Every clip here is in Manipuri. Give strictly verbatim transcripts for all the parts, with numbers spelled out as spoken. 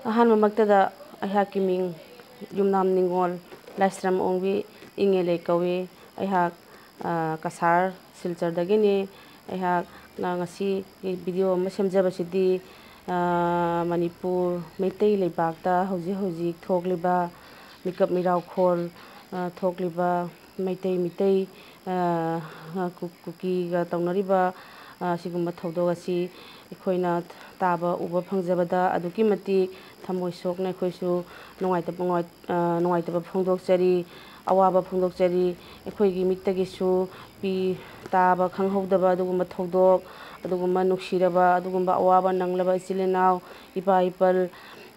ꯑꯍꯥꯟꯕꯃꯛꯇꯗ ꯑꯩꯍꯥꯛꯀꯤ ꯃꯤꯡ ꯌꯨꯝꯅꯥꯝ ꯅꯤꯉꯣꯜ ꯂꯥꯏꯁ꯭ꯔꯝ ꯑꯣꯡꯕꯤ ꯏꯪꯉꯦꯂꯩ ꯀꯧꯏ꯫ ꯑꯩꯍꯥꯛ, ꯑ, ꯀꯁꯥꯔ ꯁꯤꯜꯆꯔꯗꯒꯤꯅꯤ꯫ ꯑꯩꯍꯥꯛꯅ ꯉꯁꯤ ꯚꯤꯗꯤꯑꯣ ꯑꯃ ꯁꯦꯝꯖꯕꯁꯤꯗꯤ, ꯑ, ꯃꯅꯤꯄꯨꯔ ꯃꯩꯇꯩ ꯂꯩꯕꯥꯛꯇ ꯍꯧꯖꯤꯛ ꯍꯧꯖꯤꯛ ꯊꯣꯛꯂꯤꯕ ꯃꯤꯀꯞ ꯃꯤꯔꯥꯎꯈꯣꯜ, ꯑ, ꯊꯣꯛꯂꯤꯕ ꯃꯩꯇꯩ ꯃꯤꯇꯩ, ꯑ, ꯀꯨ-, ꯀꯨꯀꯤꯒ ꯇꯧꯅꯔꯤꯕ, ꯑ, ꯁꯤꯒꯨꯝꯕ ꯊꯧꯗꯣꯛ ꯑꯁꯤ ꯑꯩꯈꯣꯏꯅ ꯇꯥꯕ ꯎꯕ ꯐꯪꯖꯕꯗ ꯑꯗꯨꯛꯀꯤ ꯃꯇꯤꯛ ꯊꯃꯣꯏ ꯁꯣꯛꯅ ꯑꯩꯈꯣꯏꯁꯨ ꯅꯨꯡꯉꯥꯏꯇꯕ, ꯅꯨꯡꯉꯥꯏ-, ꯑ, ꯅꯨꯡꯉꯥꯏꯇꯕ ꯐꯣꯡꯗꯣꯛꯆꯔꯤ, ꯑꯋꯥꯕ ꯐꯣꯡꯗꯣꯛꯆꯔꯤ꯫ ꯑꯩꯈꯣꯏꯒꯤ ꯃꯤꯠꯇꯒꯤꯁꯨ ꯄꯤ ꯇꯥꯕ ꯈꯪꯍꯧꯗꯕ ꯑꯗꯨꯒꯨꯝꯕ ꯊꯧꯗꯣꯛ, ꯑꯗꯨꯒꯨꯝꯕ ꯅꯨꯡꯁꯤꯔꯕ, ꯑꯗꯨꯒꯨꯝꯕ ꯑꯋꯥꯕ ꯅꯪꯂꯕ ꯏꯆꯤꯜ ꯏꯅꯥꯎ, ꯏꯄꯥ ꯏꯄꯜ,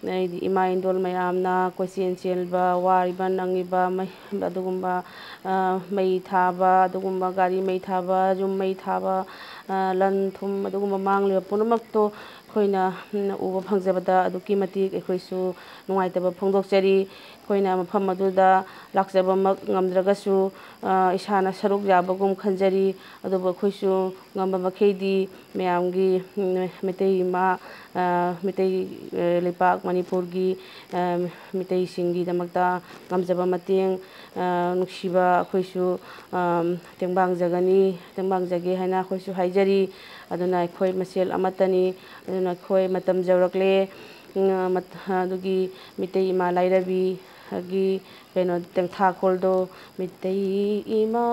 ꯑꯩꯗꯤ ꯏꯃꯥ ꯏꯟꯗꯣꯜ ꯃꯌꯥꯝꯅ ꯀꯣꯏꯆꯦꯟ ꯆꯦꯟꯕ, ꯋꯥꯔꯤꯕ ꯅꯪꯉꯤꯕ, ꯃꯩ-, ꯑꯗꯨꯒꯨꯝꯕ, ꯑ, ꯃꯩ ꯊꯥꯕ, ꯑꯗꯨꯒꯨꯝꯕ ꯒꯥꯔꯤ ꯃꯩ ꯊꯥꯕ, ꯌꯨꯝ ꯃꯩ ꯊꯥꯕ, ꯑ, ꯂꯟ ꯊꯨꯝ, ꯑꯗꯨꯒꯨꯝꯕ ꯃꯥꯡꯂꯤꯕ ꯄꯨꯝꯅꯃꯛꯇꯣ ꯑꯩꯈꯣꯏꯅ, ꯎꯝ, ꯎꯕ ꯐꯪꯖꯕꯗ ꯑꯗꯨꯛꯀꯤ ꯃꯇꯤꯛ ꯑꯩꯈꯣꯏꯁꯨ ꯅꯨꯡꯉꯥꯏꯇꯕ ꯐꯣꯡꯗꯣꯛꯆꯔꯤ꯫ ꯑꯩꯈꯣꯏꯅ ꯃꯐꯝ ꯑꯗꯨꯗ ꯂꯥꯛꯆꯕꯃꯛ ꯉꯝꯗ꯭ꯔꯒꯁꯨ, ꯑ, ꯏꯁꯥꯅ ꯁꯔꯨꯛ ꯌꯥꯕꯒꯨꯝ ꯈꯟꯖꯔꯤ꯫ ꯑꯗꯨꯕꯨ ꯑꯩꯈꯣꯏꯁꯨ ꯉꯝꯕ ꯃꯈꯩꯗꯤ ꯃꯌꯥꯝꯒꯤ, ꯎꯝ, ꯃꯩꯇꯩ ꯏꯃꯥ, ꯑ, ꯃꯩꯇꯩ, ꯑ, ꯂꯩꯄꯥꯛ ꯃꯅꯤꯄꯨꯔꯒꯤ, ꯑ, ꯃꯤꯇꯩꯁꯤꯡꯒꯤꯗꯃꯛꯇ ꯉꯝꯖꯕ ꯃꯇꯦꯡ, ꯑ, ꯅꯨꯡꯁꯤꯕ ꯑꯩꯈꯣꯏꯁꯨ, ꯑ, ꯇꯦꯡꯕꯥꯡꯖꯒꯅꯤ, ꯇꯦꯡꯕꯥꯡꯖꯒꯦ ꯍꯥꯏꯅ ꯑꯩꯈꯣꯏꯁꯨ ꯍꯥꯏꯖꯔꯤ꯫ ꯑꯗꯨꯅ ꯑꯩꯈꯣꯏ ꯃꯁꯦꯜ ꯑꯃꯠꯇꯅꯤ꯫ ꯑꯗꯨꯅ ꯑꯩꯈꯣꯏ ꯃꯇꯝ ꯌꯧꯔꯛꯂꯦ꯫ ꯎꯝ, ꯃꯠ-, ꯑꯗꯨꯒꯤ ꯃꯤꯇꯩ ꯏꯃꯥ ꯂꯥꯏꯔꯕꯤꯒꯤ ꯀꯩꯅꯣ, ꯇꯦꯡꯊꯥꯈꯣꯜꯗꯣ, "ꯃꯤꯇꯩ ꯏꯃꯥ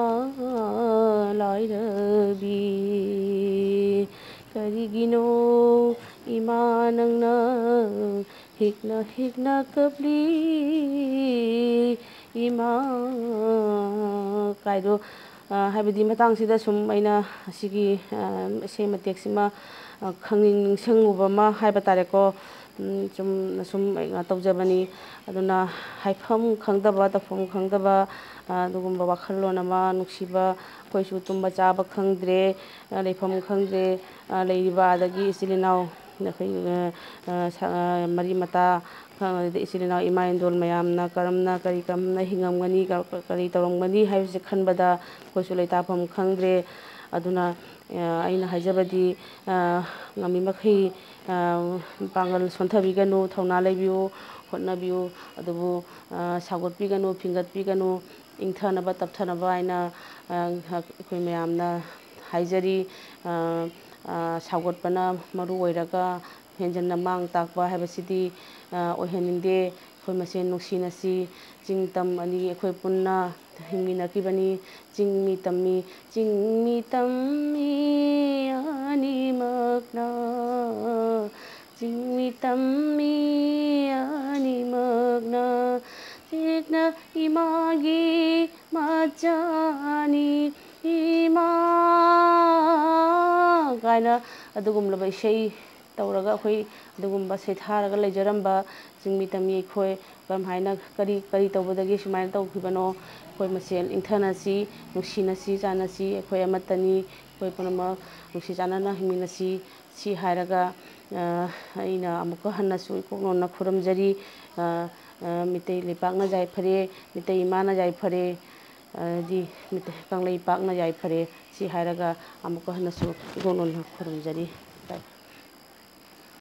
ꯂꯥꯏꯔꯕꯤ, ꯀꯔꯤꯒꯤꯅꯣ ꯏꯃꯥ ꯅꯪꯅ ꯍꯤꯛꯅ ꯍꯤꯛꯅ ꯀꯞꯂꯤ ꯏꯃꯥ?" ꯀꯥꯏꯗꯣ, ꯑ, ꯍꯥꯏꯕꯗꯤ ꯃꯇꯥꯡꯁꯤꯗ ꯁꯨꯝ ꯑꯩꯅ ꯑꯁꯤꯒꯤ, ꯑ, ꯏꯁꯩ ꯃꯇꯦꯛꯁꯤꯃ, ꯑ, ꯈꯪꯅꯤꯡ ꯅꯤꯡꯁꯤꯡꯉꯨꯕ ꯑꯃ ꯍꯥꯏꯕ ꯇꯥꯔꯦꯀꯣ꯫ ꯎꯝ, ꯆꯨꯝꯅ ꯁꯨꯝ ꯑꯩꯅ ꯇꯧꯖꯕꯅꯤ꯫ ꯑꯗꯨꯅ ꯍꯥꯏꯐꯝ ꯈꯪꯗꯕ, ꯇꯧꯐꯝ ꯈꯪꯗꯕ, ꯑ, ꯑꯗꯨꯒꯨꯝꯕ ꯋꯥꯈꯜꯂꯣꯟ ꯑꯃ, ꯅꯨꯡꯁꯤꯕ, ꯑꯩꯈꯣꯏꯁꯨ ꯇꯨꯝꯕ ꯆꯥꯕ ꯈꯪꯗ꯭ꯔꯦ, ꯑ, ꯂꯩꯐꯝ ꯈꯪꯗ꯭ꯔꯦ, ꯑ, ꯂꯩꯔꯤꯕ ꯑꯗꯒꯤ ꯏꯆꯤꯜ ꯏꯅꯥꯎ, ꯑꯩꯈꯣꯏ, ꯑ, ꯑ, ꯁ-, ꯑ, ꯃꯔꯤ ꯃꯇꯥ, ꯑ, ꯑꯗꯩ ꯏꯆꯤꯜ ꯏꯅꯥꯎ, ꯏꯃꯥ ꯏꯟꯗꯣꯜ ꯃꯌꯥꯝꯅ ꯀꯔꯝꯅ, ꯀꯔꯤ ꯀꯔꯝꯅ ꯍꯤꯡꯉꯝꯒꯅꯤ, ꯀ-, ꯀ-, ꯀꯔꯤ ꯇꯧꯔꯝꯒꯅꯤ ꯍꯥꯏꯕꯁꯤ ꯈꯟꯕꯗ ꯑꯩꯈꯣꯏꯁꯨ ꯂꯩꯇꯥꯐꯝ ꯈꯪꯗ꯭ꯔꯦ꯫ ꯑꯗꯨꯅ ꯑꯩꯅ ꯍꯥꯏꯖꯕꯗꯤ, ꯉꯝꯃꯤ ꯃꯈꯩ ꯄꯥꯡꯒꯜ ꯁꯣꯟꯊꯕꯤꯒꯅꯨ, ꯊꯧꯅꯥ ꯂꯩꯕꯤꯌꯨ, ꯍꯣꯠꯅꯕꯤꯌꯨ꯫ ꯑꯗꯨꯕꯨ ꯁꯥꯎꯒꯠꯄꯤꯒꯅꯨ, ꯐꯤꯡꯒꯠꯄꯤꯒꯅꯨ, ꯏꯪꯊꯅꯕ ꯇꯞꯊꯅꯕ ꯍꯥꯏꯅ ꯑꯩꯈꯣꯏ ꯃꯌꯥꯝꯅ ꯍꯥꯏꯖꯔꯤ꯫ ꯁꯥꯎꯒꯠꯄꯅ ꯃꯔꯨ ꯑꯣꯏꯔꯒ ꯍꯦꯟꯖꯟꯅ ꯃꯥꯡ ꯇꯥꯛꯄ ꯍꯥꯏꯕꯁꯤꯗꯤ ꯑꯣꯏꯍꯟꯅꯤꯡꯗꯦ꯫ ꯑꯩꯈꯣꯏ ꯃꯁꯦꯟ ꯅꯨꯡꯁꯤꯅꯁꯤ꯫ ꯆꯤꯡ ꯇꯝ ꯑꯅꯤ ꯑꯩꯈꯣꯏ ꯄꯨꯟꯅ ꯍꯤꯡꯃꯤꯟꯅꯈꯤꯕꯅꯤ꯫ ꯆꯤꯡꯃꯤ ꯇꯝꯃꯤ, ꯆꯤꯡꯃꯤ ꯇꯝꯃꯤ ꯑꯅꯤꯃꯛꯅ, ꯆꯤꯡꯃꯤ ꯇꯝꯃꯤ ꯑꯅꯤꯃꯛꯅ, ꯆꯦꯛꯅ ꯏꯃꯥꯒꯤ ꯃꯆꯥꯅꯤ, ꯏꯃꯥ ꯀꯥꯏꯅ ꯑꯗꯨꯒꯨꯝꯂꯕ ꯏꯁꯩ ꯇꯧꯔꯒ ꯑꯩꯈꯣꯏ ꯑꯗꯨꯒꯨꯝꯕ ꯁꯩꯊꯥꯔꯒ ꯂꯩꯖꯔꯝꯕ ꯆꯤꯡꯃꯤ ꯇꯝꯃꯤ ꯑꯩꯈꯣꯏ ꯀꯔꯝꯍꯥꯏꯅ, ꯀꯔꯤ, ꯀꯔꯤ ꯇꯧꯕꯗꯒꯤ ꯁꯨꯃꯥꯏꯅ ꯇꯧꯈꯤꯕꯅꯣ? ꯑꯩꯈꯣꯏ ꯃꯁꯦꯜ ꯏꯪꯊꯅꯁꯤ, ꯅꯨꯡꯁꯤꯅꯁꯤ, ꯆꯥꯟꯅꯁꯤ, ꯑꯩꯈꯣꯏ ꯑꯃꯠꯇꯅꯤ, ꯑꯩꯈꯣꯏ ꯄꯨꯝꯅꯃꯛ ꯅꯨꯡꯁꯤ ꯆꯥꯟꯅꯅ ꯍꯤꯡꯃꯤꯟꯅꯁꯤ꯫ ꯁꯤ ꯍꯥꯏꯔꯒ, ꯑ, ꯑꯩꯅ ꯑꯃꯨꯛꯀ ꯍꯟꯅꯁꯨ ꯏꯀꯣꯛꯅꯣꯟꯅ ꯈꯨꯔꯨꯝꯖꯔꯤ꯫ ꯑ, ꯑ, ꯃꯤꯇꯩ ꯂꯩꯄꯥꯛꯅ ꯌꯥꯏꯐꯔꯦ, ꯃꯤꯇꯩ ꯏꯃꯥꯅ ꯌꯥꯏꯐꯔꯦ, ꯑꯗꯤ ꯃꯤꯇꯩ ꯀꯪꯂꯩꯄꯥꯛꯅ ꯌꯥꯏꯐꯔꯦ꯫ ꯁꯤ ꯍꯥꯏꯔꯒ ꯑꯃꯨꯛꯀ ꯍꯟꯅꯁꯨ ꯏꯀꯣꯛꯅꯣꯟꯅ ꯈꯨꯔꯨꯝꯖꯔꯤ꯫